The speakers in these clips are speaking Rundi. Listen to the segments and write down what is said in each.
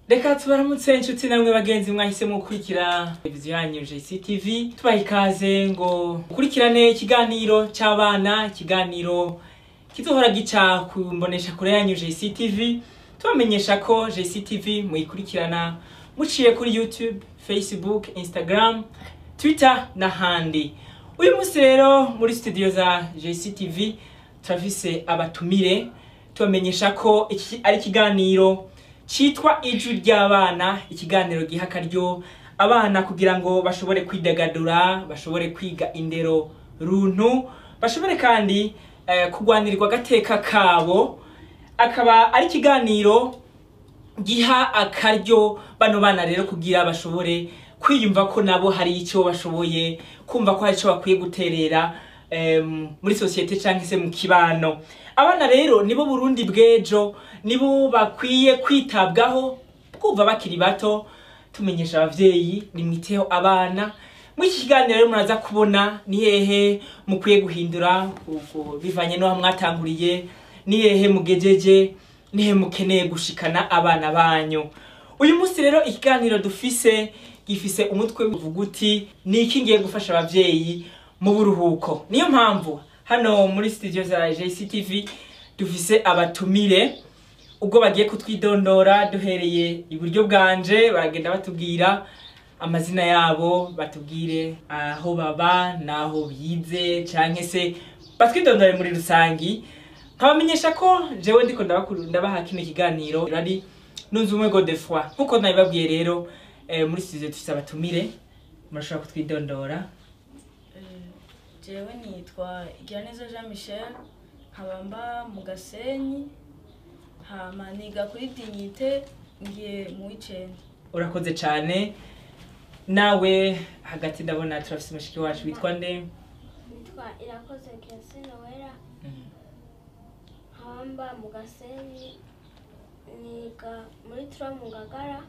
Reka tubaramutse inshuti namwe bagenzi mwahisemo gukurikira televiziyo yanyu JCTV. Tubaha ikaze ngo mukurikirane ikiganiro c'abana, ikiganiro kizohora gica ku mbonesha kure yanyu JCTV. Tubamenyesha ko JCTV muyikurikirana muciye kuri YouTube, Facebook, Instagram, Twitter n'ahandi. Uyu munsi rero muri studio za JCTV turafise abatumire. Tubamenyesha ko iki ari ikiganiro citwa Ijwi ry'Abana, ikiganiro giha akaryo abana kugira ngo bashobore kwidagadura, bashobore kwiga indero runtu, bashobore kandi kugwanirirwa agateka kabo. Akaba ari ikiganiro giha akaryo bano bana rero kugira bashobore kwiyumva ko nabo hari icyo bashoboye, kumva ko hari icyo bakwiye guterera muri sosiyete canke se mu kibano. Abana rero nibo Burundi bw'ejo, nibo bakwiye kwitabwaho kuva bakiri bato. Tumenyesha abavyeyi nimwiteho abana. Muri iki kiganiro rero muraza kubona ni hehe mukwiye guhindura ubwo bivanye n'aho mwatanguriye, ni hehe mugejeje, ni hehe mukeneye gushikana abana banyu. Uyu munsi rero ikiganiro dufise gifise umutwe uvuga uti: ni iki ngiye gufasha abavyeyi mu buruhuko? Niyo mpamvu hano muri studio za JCTV dufise abatumire, ubwo bagiye kutwidondora. Duhereye iburyo bwanje, baragenda batubwira amazina yabo, batubwire aho baba n'aho bize, canke se batwidondore muri rusangi. Nkabamenyesha ko jewe ndiko ndabaha kino kiganiro ari Nunzumwe Godefroid. Nkuko nabibabwiye rero, muri studio dufise abatumire, murashobora kutwidondora. Jewe nitwa Igiraneza Jean Michel, nkaba mba mu Gasenyi, hama niga kuri Dignité, ngiye mu w'icenda. Urakoze cane. Nawe hagati ndabona turafise mushiki wacu, witwa nde? Nitwa Irakoze Kersi Noella, nkaba mba mu Gasenyi, niga muri tura mu Ngagara,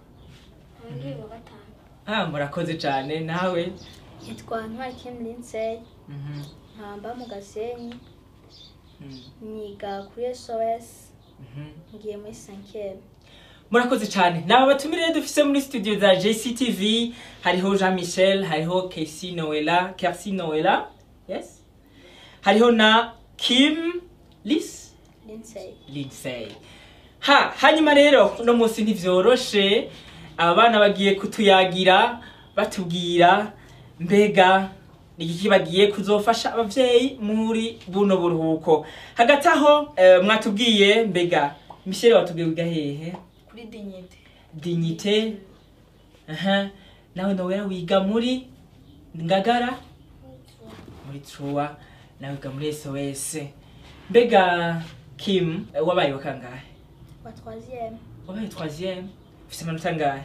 nkaba ngiye mu gatanu. Ah, murakoze cane. Nawe? Nitwa Ntwari Kim Lindsay, nkaba mba mu Gasenyi, niga kuri SOS, ngiye muri 5e. Murakoze cyane. Naba batumire dufise muri studio za JCTV, hariho Jean Michel, hariho Casey Noella, Kersi Noella, yes, hariho na Kim Lis Lindsay. Lindsay. Ha hanyuma rero uno munsi ntivyoroshe, aba bana bagiye kutuyagira batubwira mbega ni iki bagiye kuzofasha abavyeyi muri buno buruhuko. Hagati aho mwatubwiye, mbega Michel watubwiye wiga hehe? Kuri Dignité. Dignité. Aha, nawe Noella wiga muri Ngagara, muri Trua, nawe wiga muri SOS. Mbega Kim, wabaye wa kangahe? Wa 3e. Wabaye troisième, ufise amanota angahe?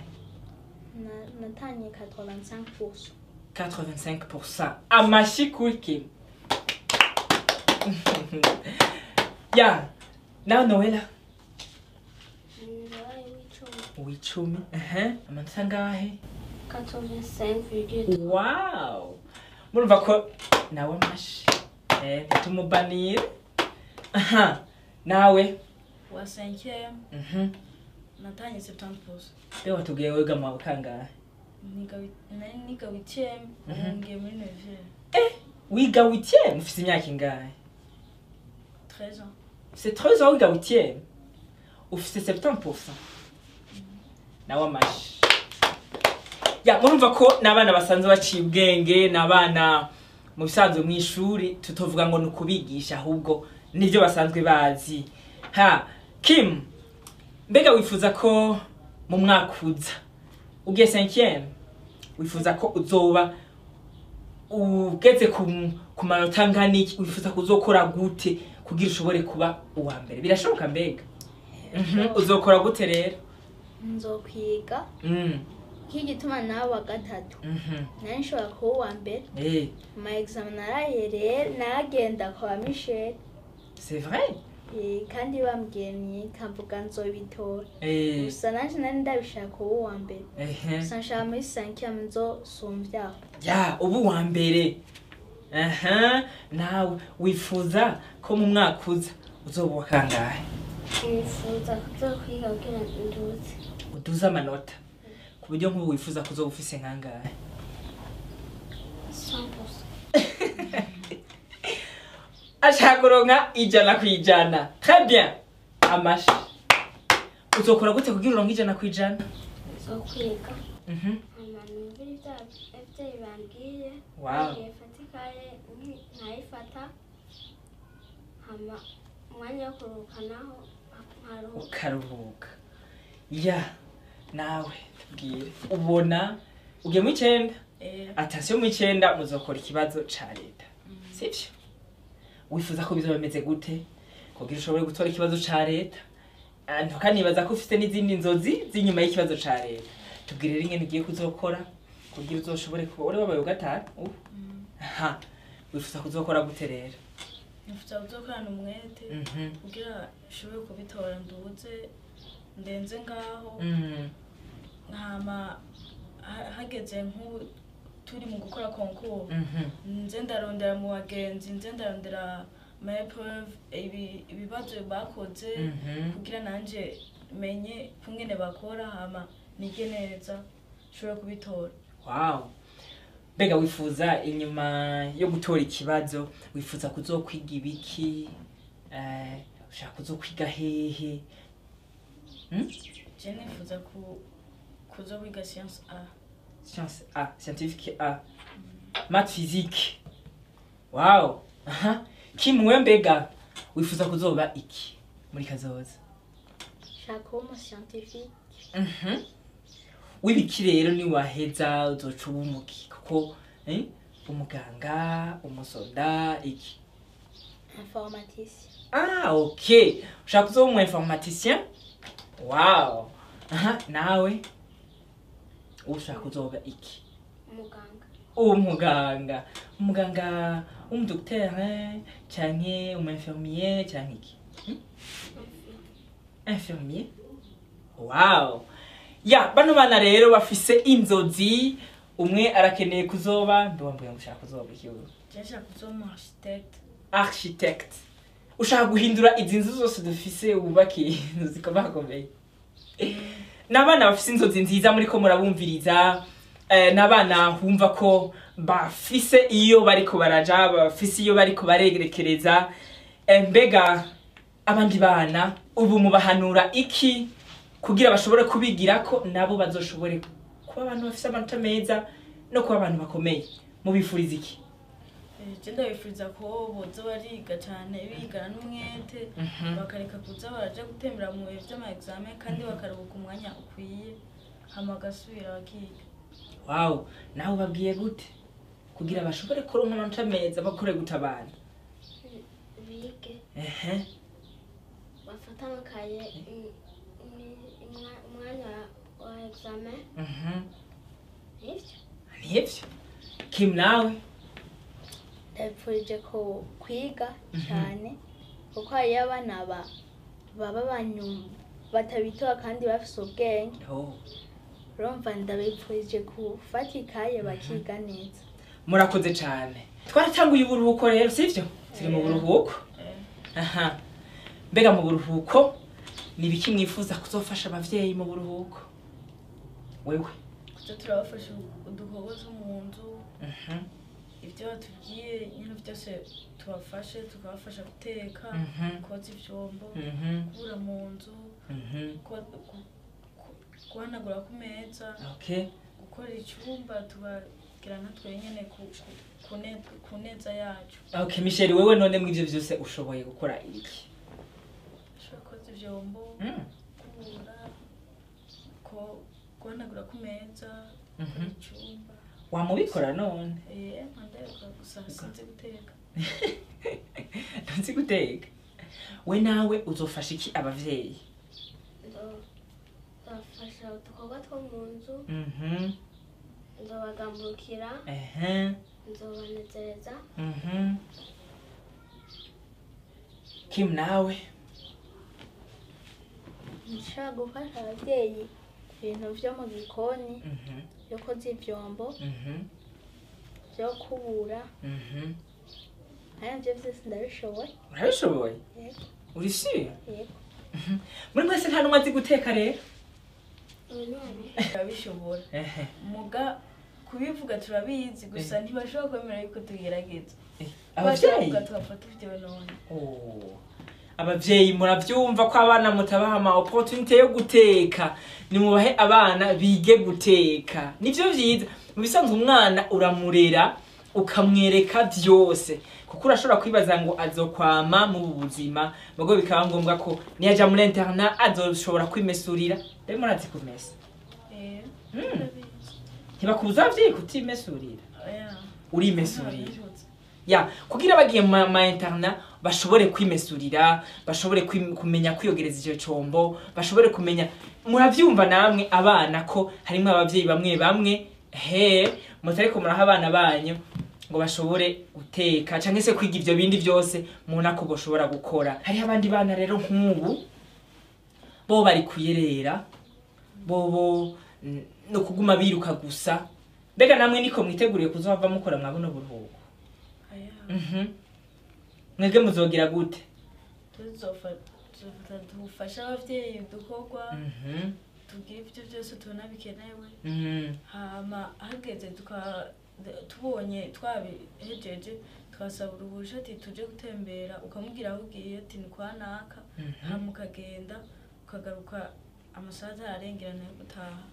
Natanye 85%. 85%. Amashi kuri Kim. Ya, nawe Noella? Nabaye w'icumi. W'icumi. Aha, amanota angahe? 85,3. Wow, murumva ko nawe amashi, ntitumubanire. Aha, nawe? Wa 5e. Natanye 70%. Mbe watubwiye wiga mu wa kangahe? Nari niga 8e, ubu ngiye muri 9e. Wiga huitième, ufise imyaka ingahe? 13 ans. C'est 13 ans, wiga huitième, ufise 70%, nawe amashi. Ya, murumva ko n'abana basanzwe baciye ubwenge, n'abana mu bisanzwe mu ishuri tutovuga ngo ni ukubigisha, ahubwo nibyo basanzwe bazi. Ha Kim, mbega wifuza ko mu mwaka uza, ugiye cinquième, wifuza ko uzoba ugeze ku manota angana iki? Wifuza kuzokora gute kugira ushobore kuba uwa mbere? Birashoboka mbega? Uzokora gute rero? Nzokwiga. Kigituma nawe wa gatatu, nari nshobora kuba uwa mbere. Mu examen narahereye naragenda kwa Michel. C'est vrai. Kandi bambwiye nkamvuga nzobitora. Gusa nanje nari ndabishaka kuba uwa mbere. Gusa nshaka muri 5e nzosumvyaho. Ya, ubu wa mbere. Aha, nawe wifuza ko mu mwaka uza uzoba uwa kangahe? Nifuza kuzokwiga kugira nduze. Uduze amanota ku buryo nk'ubu wifuza kuzoba ufise nkangahe? 100%. Ashaka kuronka 100%. Très bien. Amashi. Uzokora gute kugira uronke 100%? Nzokwiga. Hama numvire ivyo abavyeyi bambwiye. Wow. Mfate ikaye nkayifata. Hama umwanya wo kuruhuka naho nkaruhuka. Ukaruhuka. Ya, nawe tubwire. Ubona ugiye mu 9? Attention, mu 9 muzokora ikibazo ca leta. Sivyo? Wifuza ko bizoba bimeze gute kugira ushobore gutora ikibazo ca leta? Ntukanibaza ko ufite n'izindi nzozi z'inyuma y'ikibazo ca leta. Tubwire rero ingene ugiye kuzokora kugira uzoshobore kuba uri wabaye gatanu ubu. Aha. Wifuza kuzokora gute rero? Nifuza kuzokorana umwete kugira nshobore kubitora, nduze ndenze ngaho. Hama hageze nk'ubu turi mu gukora concours, nze ndarondera mu bagenzi, nze ndarondera ama épreuve, ibibazo bakoze, kugira nanje menye kungene bakora, hama nige neza nshobore kubitora. Wow. Mbega wifuza inyuma yo gutora ikibazo wifuza kuzokwiga ibiki? Ushaka kuzokwiga hehe? Je nifuza kuzokwiga science A. Science A, scientifique A. Math, physique. Wow. Aha. Kimwe, mbega wifuza kuzoba iki muri kazoza? Nshaka kuba umu scientifique. W'ibiki rero? Ni waheza uzoca uba umuki? Kuko umuganga, umusoda, iki? Informaticien. Ah, ok. Ushaka kuzoba umu informaticien? Wow. Aha, nawe ushaka kuzoba iki? Umuganga. Umuganga. Umuganga, umudocteur canke umu infirmier canke iki? Infirmier. Wow. Ya, bano bana rero bafise inzozi. Umwe arakeneye kuzoba, mbambwiye ngo ushaka kuzoba iki wewe? Je nshaka kuzoba umu architecte. Architect. Ushaka guhindura izi nzu zose dufise, wubake inzu zikomakomeye. N'abana bafise inzozi nziza, muriko murabumviriza. N'abana bumva ko bafise iyo bariko baraja, bafise iyo bariko barerekereza. Mbega abandi bana ubu mubahanura iki kugira bashobore kubigirako, nabo bazoshobore kuba abantu bafise amanota meza no kuba abantu bakomeye? Mubifuriza iki? Je ndabifuriza ko boza bariga cane, bigana n'umwete, bakareka kuza baraja gutembera mu bihe vy'ama examen, kandi bakaruhuka umwanya ukwiye, hama bagasubira bakiga. Wow, nawe ubabwiye gute kugira bashobore kuronka amanota meza? Bakore gute abana? Bige. Bafate amakaye umwanya wa examen. Nivyo. Nivyo. Kim, nawe? Ndabifurije ko kwiga cyane, kuko hariyo abana baba batabitora kandi bafise ubwenge. Urumva, ndabifurije gufata ikaye bakiga neza. Murakoze cyane. Twaratanguye uburuhuko rero, sivyo? Turi mu buruhuko. Aha, mbega mu buruhuko ni ibiki mwifuza kuzofasha abavyeyi mu buruhuko? Wewe? Kuza turabafasha udukorwa two mu nzu. Ibyo batubwiye nyine byose tubafashe, tukabafasha guteka, koza ivyombo, kubura mu nzu, guhanagura ku meza, gukora icyumba, tubagira natwe nyene ku neza yacu. Okay, Michel, wewe none mw'ivyo vyose ushoboye gukora iki? Ushobora koza ivyombo, kubura, guhanagura ku meza, gukora icyumba. Wamubikora none? Ndabikora, gusa sinzi guteka. Ntuzi guteka. We nawe uzofasha iki abavyeyi? Nzobafasha udukorwa two mu nzu. Nzobagambukira. Nzobanezereza. Kim, nawe? Nshobora gufasha ababyeyi ibintu byo mu gikoni, byo koza ivyombo, byo kubura. Aya byo byose ndabishoboye. Urabishoboye? Yego. Uri sûr? Yego. Muri mwese nta n'umwe azi guteka rero? Turabishobora. Muga kubivuga turabizi gusa ntibashobora kwemera yuko tugerageza. Abavyeyi tugafata none. Oh. Abavyeyi muravyumva ko abana mutabaha ama opportunité yo guteka. Nimubahe abana bige guteka. Nivyo vyiza. Mu bisanzwe umwana uramurera ukamwereka vyose. Kuko urashobora kwibaza ngo azokwama mu buzima, mugo bikaba ngombwa ko niyaja muri internat azoshobora kwimesurira. Rero murazi kumesa. Ntibakubuza abavyeyi kutimesurira. Urimesurira. Ya, kugira bagiye mu ma internat bashobore kwimesurira, bashobore kumenya kwiyogereza ico combo, bashobore kumenya. Muravyumva namwe abana ko harimo abavyeyi bamwe bamwe he mutariko muraha abana banyu ngo bashobore guteka canke se kwiga ivyo bindi vyose mubona ko boshobora gukora. Hariho abandi bana rero nk'ubu bo bari kuyerera, bobo no kuguma biruka gusa. Mbega namwe niko mwiteguriye kuzohava mukora mwabuno buruhuko? Mwebwe muzogira gute? Tuzofata dufasha abavyeyi udukorwa, tugire ivyo byose tubona bikenewe. Hama hageze tubonye twabihejeje twasaba uruhusha ati tuje gutembera, ukamubwira aho ugiye ati ni kwa naka, hama ukagenda ukagaruka amasaha atarengerana yo gutaha,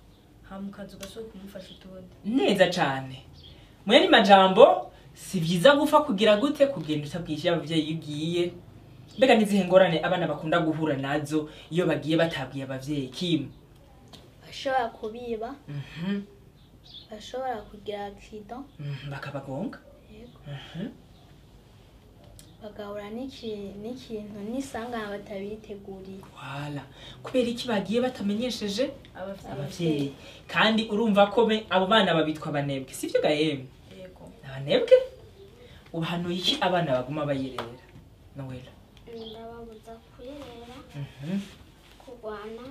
hama ukaza ugasubira kumufasha utundi. Neza cane. Mwene majambo si vyiza gufa kugira gute kugenda utabwije abavyeyi ugiye. Mbega nizihe ngorane abana bakunda guhura nazo iyo bagiye batabwiye abavyeyi? Kim bashobora kubiba, bashobora kugira accident, bakabagonga, yego, bagahura n'ikintu n'isanganya batabiteguriye. Wala, kubera iki bagiye batamenyesheje abavyeyi? Kandi urumva ko abo bana babitwa abanebwe, sivyo gahembe? Yego, abanebwe. Ubahanuye iki abana baguma bayerera? Noella. Ndababuza kuyerera, kurwana,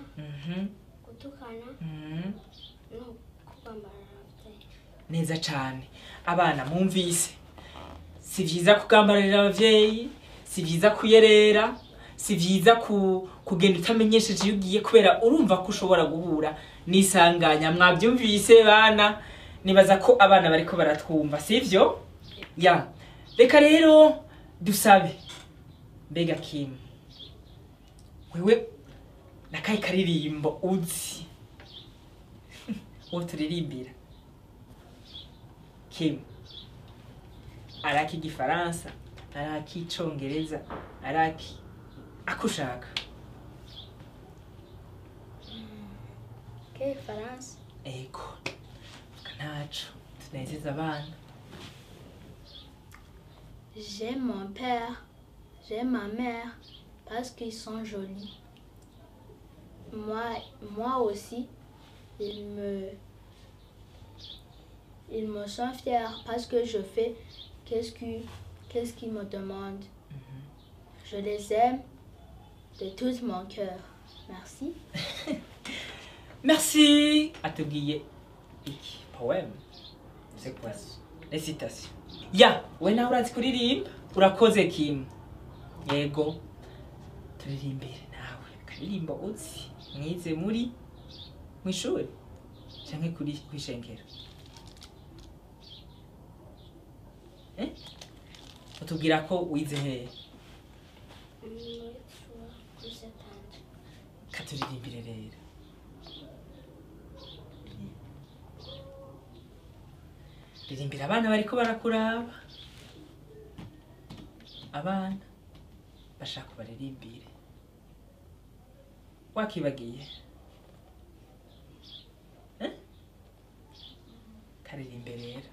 gutukana, no kugambarara abavyeyi. Neza cane. Abana mumvise, si vyiza kugambararira abavyeyi, si vyiza kuyerera, si vyiza kugenda utamenyesheje iyo ugiye, kubera urumva ko ushobora guhura n'isanganya. Mwavyumvise bana? Nibaza ko abana bariko baratwumva, sivyo? Ya, reka rero dusabe. Mbega Kim, wewe nakaye karirimbo uzi uwo turirimbira? Kim araki igifaransa, araki icongereza, araki akushaka. Ke Faransa. Ego, ntaco tunezeza abana. J'aime mon père, j'aime ma mère parce qu'ils sont jolis. Moi aussi, ils me sont fiers parce que je fais qu'est-ce qu'ils me demandent. Je les aime de tout mon cœur. Merci. Merci. Atubwiye iki poème? C'est quoi? Récitation. Ya, we nawe urazi kuririmba? Urakoze Kim. Yego. Turirimbire nawe. Karirimbo uzi mwize muri mw'ishuri canke kuri kwishengero. Utubwira ko wize hehe? Katuririmbire rero. Ririmbira abana bariko barakuraba. Abana bashaka baririmbire. Wakibagiye? Karirimbe rero.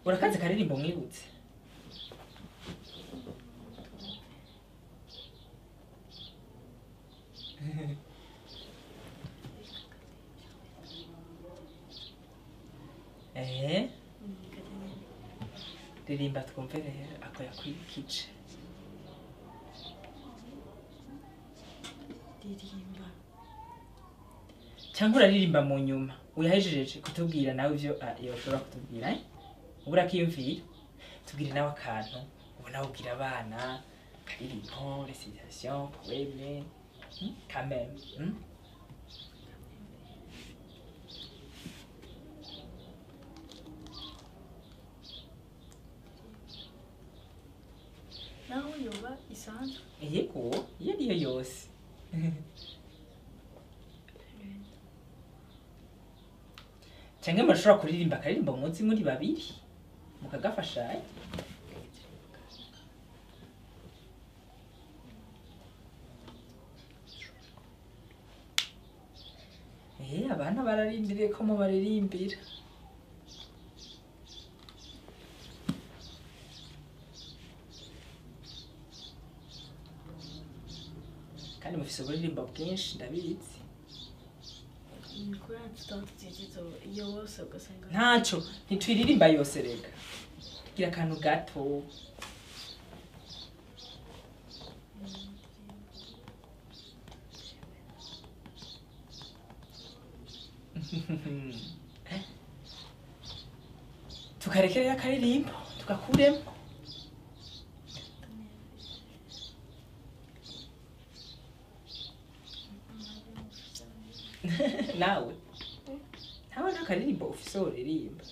Urakaze karirimbo mwibutse? Ririmba twumve rero ako yakwibukije. Ririmba. Cyangwa uraririmba mu nyuma uyahejeje kutubwira nawe ivyo yoshobora kutubwira, ubura kiyumvira tubwire nawe akantu ubona ubwira abana, karirimbo, récitation, poème. Kameme. Naho yoba isanzwe. Yego, iyo ariyo yose. Canke murashobora kuririmba akaririmbo muzi muri babiri mukagafashanya. Abana bararindiriye ko mubaririmbira. Kandi mufise uburirimbo bwinshi ndabizi. Ntaco ntitwiririmba yose rega. Tugira akantu gato. Tukarekerera akaririmbo tugakuremo. Nawe nawe nta karirimbo ufise woririmba?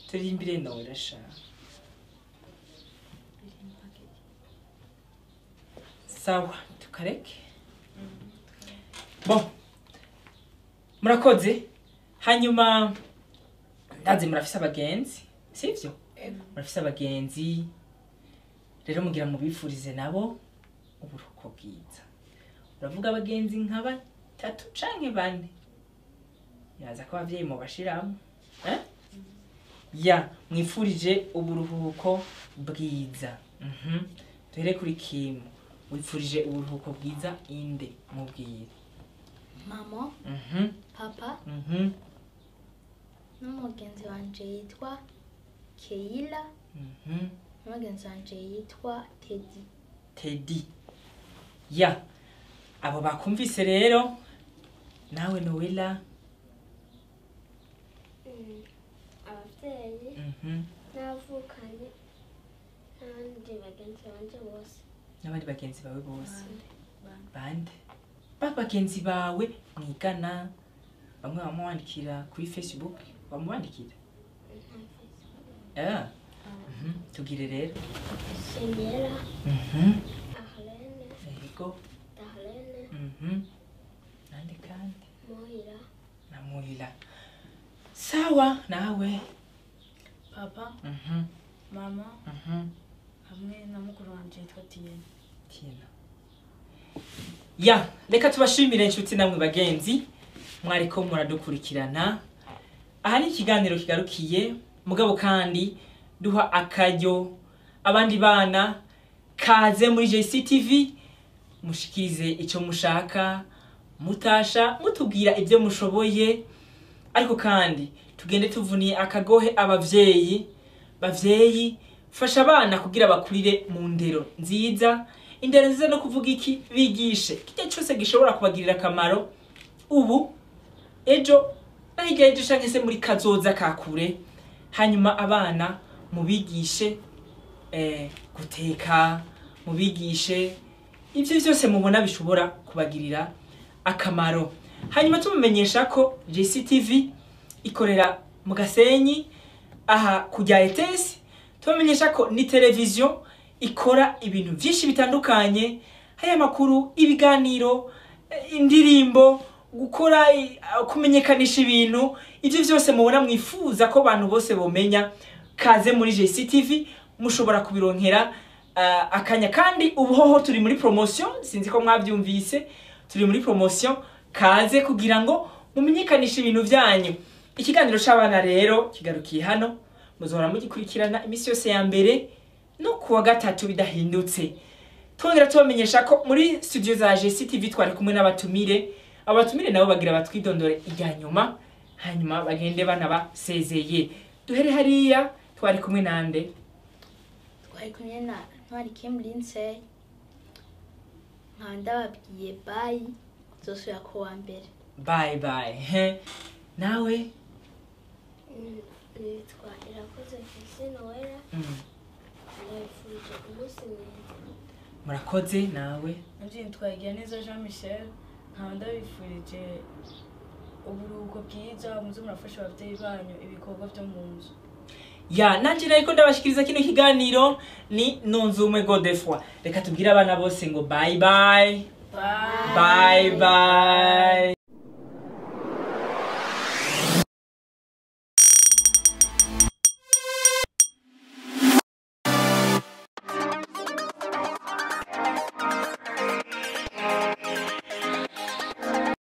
Turirimbire Noella sha. Sawa, tukareke. Bon, murakoze. Hanyuma ndazi murafise abagenzi, sivyo? Murafise abagenzi rero, mugira mubifurize nabo uburuhuko bwiza. Uravuga abagenzi nka batatu canke bane, yaza ko abavyeyi mubashiramo. Ya mwifurije uburuhuko bwiza. Duhere kuri Kim. Wifurije uburuhuko bwiza inde? Mubwire. Mama, papa, n'umugenzi wanje yitwa Keila, n'umugenzi wanje yitwa Teddy. Teddy. Ya, abo bakumvise rero. Nawe Noella? Abavyeyi n'abavukanye n'abandi bagenzi banje bose. N'abandi bagenzi bawe bose? Bande? Ba bagenzi bawe mwigana, bamwe bamwandikira kuri Facebook, bamwandikira? Tugire rero. Seniera. Arlene. Yego. Darlene. Nande kandi? Moira. Na Moira. Sawa, nawe? Papa. Mama. Hamwe na mukuru wanje yitwa Tiena. Tiena. Ya, reka tubashimire inshuti namwe bagenzi mwariko muradukurikirana. Aha ni ikiganiro kigarukiye, mugabo kandi duha akaryo abandi bana kaze muri JCTV, mushikirize ico mushaka, mutasha mutubwira ibyo mushoboye. Ariko kandi tugende tuvuniye akagohe abavyeyi. Bavyeyi, fasha abana kugira bakurire mu ndero nziza. Indero nziza no kuvuga iki? Bigishe kijya cyose gishobora kubagirira akamaro ubu, ejo, na hirya y'ejo canke se muri kazoza kakure. Hanyuma abana mubigishe guteka, mubigishe ivyo vyose mubona bishobora kubagirira akamaro. Hanyuma tumumenyesha ko JCTV ikorera mu Gasenyi aha kujya ETS. Tubamenyesha ko ni televiziyo ikora ibintu byinshi bitandukanye, haya makuru, ibiganiro, indirimbo, gukora, kumenyekanisha ibintu, ivyo vyose mubona mwifuza ko abantu bose bomenya. Kaze muri JCTV, mushobora kubironkera akanya. Kandi ubuhoho turi muri promotion, sinzi ko mwavyumvise, turi muri promotion. Kaze kugira ngo mumenyekanishe ibintu vyanyu. Ikiganiro c'abana rero kigarukiye hano, muzohora mugikurikirana imisi yose ya mbere no kuwa gatatu bidahindutse. Twongera tubamenyesha ko muri studio za JCTV twari kumwe n'abatumire. Abatumire nabo bagira batwidondore ijya nyuma, hanyuma bagende banabasezeye. Duhere hariya, twari kumwe nande? Twari kumwe na Ntwari Kim Lindsay. Nkaba ndababwiye bye, tuzosubira ku wa mbere. Bye bye. Nawe? Nitwa Irakoze Christine Noella. ndabifurije umunsi mwiza. Murakoze nawe. Nanje nitwa Igiraneza Jean Michel, nkaba ndabifurije uburuhuko bwiza, muze murafasha ababyeyi banyu ibikorwa byo mu nzu. Ya, nanje nariko ndabashikiriza kino kiganiro ni Nunzumwe Godefroid. Reka tubwire abana bose ngo bye bye. Bye. Bye bye.